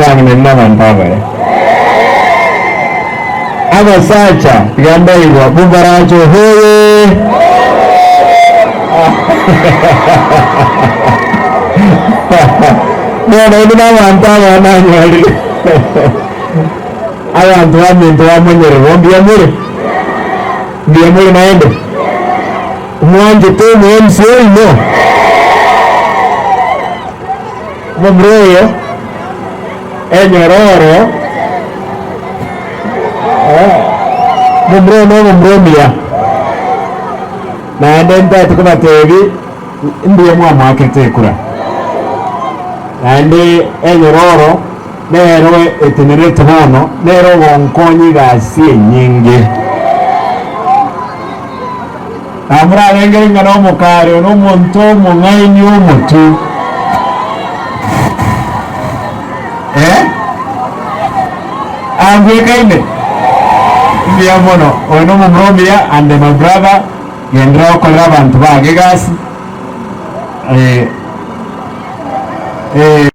Abang'ina na abanto abaya. Abasacha tiga ndaigwa bobarache ohoyee. Bono inde nabanto abaya nanyorire. Abanto baminto bamonyererwa mbuya more? Mbuya more naende? Mwanchete omo-MC oino? Omomura oyo enyororo, omomura oyo nomomura omuya, naende ntagete kobatebi mbuya mwamoakerete ekura. Naende enyororo nero etenerete bono, nere ogonkonya egasi enyinge. Namorarengere ng'a nomokare one omonto omong'aini omotwe. Eh? Angwekaine? Mbuya mono. Oyo nomomura omuya and my brother, genderera gokorera abanto bago egasi. Eh, eh.